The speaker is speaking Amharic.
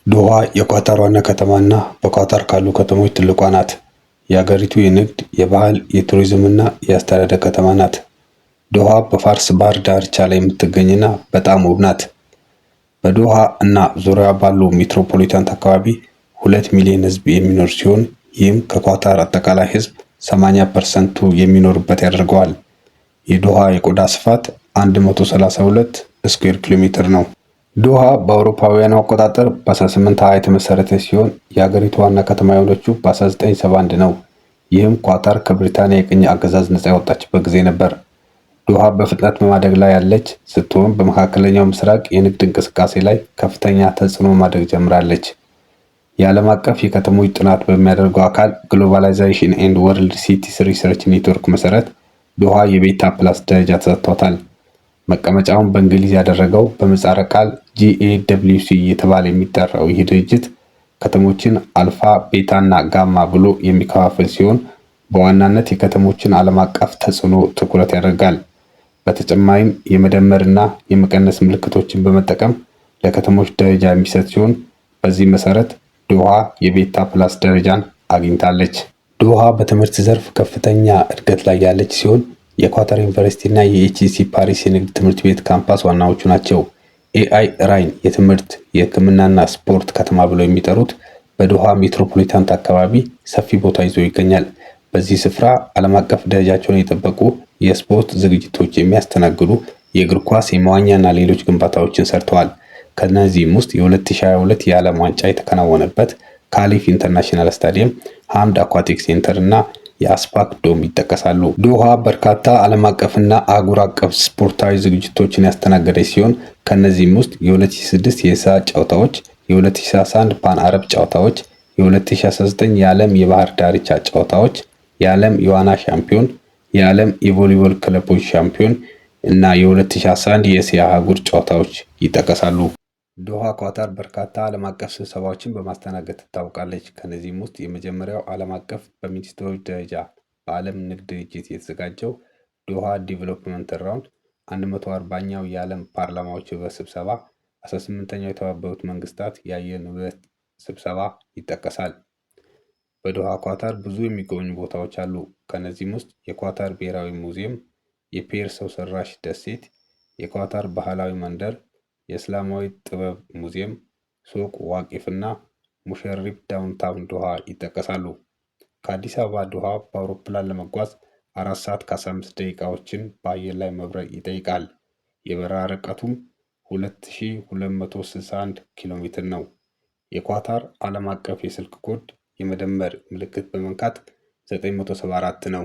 ዶሃ የኳታር ዋና ከተማና በኳታር ካሉ ከተሞች ትልቋ ናት። የአገሪቱ የንግድ፣ የባህል፣ የቱሪዝምና የአስተዳደር ከተማ ናት። ዶሃ በፋርስ ባህር ዳርቻ ላይ የምትገኝና በጣም ውብ ናት። በዶሃ እና ዙሪያዋ ባሉ ሜትሮፖሊታን አካባቢ 2 ሚሊዮን ሕዝብ የሚኖር ሲሆን ይህም ከኳታር አጠቃላይ ሕዝብ 80% የሚኖርበት ያደርገዋል። የዶሃ የቆዳ ስፋት 132 ስኩዌር ኪሎ ሜትር ነው። ዶሃ በአውሮፓውያኑ አቆጣጠር በ1820 የተመሰረተች ሲሆን የአገሪቱ ዋና ከተማ የሆነችው በ1971 ነው። ይህም ኳታር ከብሪታንያ የቅኝ አገዛዝ ነፃ የወጣችበት ጊዜ ነበር። ዶሃ በፍጥነት በማደግ ላይ ያለች ስትሆን በመካከለኛው ምስራቅ የንግድ እንቅስቃሴ ላይ ከፍተኛ ተጽዕኖ ማድረግ ጀምራለች። የዓለም አቀፍ የከተሞች ጥናት በሚያደርገው አካል Globalization and World Cities Research Network መሰረት ዶሃ የ Beta Plus ደረጃ ተሰጥቷታል። መቀመጫውን በእንግሊዝ ያደረገው በምህጻረ ቃል GAWC እየተባለ የሚጠራው ይህ ድርጅት ከተሞችን አልፋ፣ ቤታ እና ጋማ ብሎ የሚከፋፍል ሲሆን በዋናነት የከተሞችን ዓለም አቀፍ ተጽዕኖ ትኩረት ያደርጋል። በተጨማሪም የመደመርና የመቀነስ ምልክቶችን በመጠቀም ለከተሞች ደረጃ የሚሰጥ ሲሆን በዚህ መሰረት ዶሃ የ Beta Plus ደረጃን አግኝታለች። ዶሃ በትምህርት ዘርፍ ከፍተኛ እድገት ላይ ያለች ሲሆን የኳታር ዩኒቨርሲቲ እና የ HEC ፓሪስ የንግድ ትምህርት ቤት ካምፓስ ዋናዎቹ ናቸው። አል ራያን የትምህርት፣ የሕክምናና ስፖርት ከተማ ብለው የሚጠሩት በዶሃ ሜትሮፖሊታን አካባቢ ሰፊ ቦታ ይዞ ይገኛል። በዚህ ስፍራ ዓለም አቀፍ ደረጃቸውን የጠበቁ የስፖርት ዝግጅቶች የሚያስተናግዱ የእግር ኳስ፣ የመዋኛና ሌሎች ግንባታዎችን ሰርተዋል። ከነዚህም ውስጥ የ2022 የዓለም ዋንጫ የተከናወነበት ካሊፍ International ስታዲየም፣ ሐምድ Aquatic Center እና የአስፓክ Dome ይጠቀሳሉ። ዶሃ በርካታ ዓለም አቀፍና አህጉር አቀፍ ስፖርታዊ ዝግጅቶችን ያስተናገደች ሲሆን ከእነዚህም ውስጥ የ2006 የእስያ ጨዋታዎች፣ የ2011 ፓን አረብ ጨዋታዎች፣ የ2019 የዓለም የባህር ዳርቻ ጨዋታዎች፣ የዓለም የዋና ሻምፒዮን፣ የዓለም የቮሊቦል ክለቦች ሻምፒዮን እና የ2011 የእስያ አህጉር ጨዋታዎች ይጠቀሳሉ። ዶሃ ኳታር በርካታ ዓለም አቀፍ ስብሰባዎችን በማስተናገድ ትታወቃለች። ከነዚህም ውስጥ የመጀመሪያው ዓለም አቀፍ በሚኒስትሮች ደረጃ በዓለም ንግድ ድርጅት የተዘጋጀው ዶሃ Development Round፣ 140ኛው የዓለም ፓርላማዎች ህብረት ስብሰባ፣ 18ኛው የተባበሩት መንግስታት የአየር ንብረት ስብሰባ ይጠቀሳል። በዶሃ ኳታር ብዙ የሚጎበኙ ቦታዎች አሉ። ከነዚህም ውስጥ የኳታር ብሔራዊ ሙዚየም፣ የፔር ሰው ሰራሽ ደሴት፣ የኳታር ባህላዊ መንደር፣ የእስላማዊ ጥበብ ሙዚየም፣ ሱቅ ዋቂፍ እና ሙሸሪፍ Downtown ዶሃ ይጠቀሳሉ። ከአዲስ አበባ ዶሃ በአውሮፕላን ለመጓዝ 4 ሰዓት ከ15 ደቂቃዎችን በአየር ላይ መብረር ይጠይቃል። የበረራ ርቀቱም 2261 ኪሎ ሜትር ነው። የኳታር ዓለም አቀፍ የስልክ ኮድ የመደመር ምልክት በመንካት 974 ነው።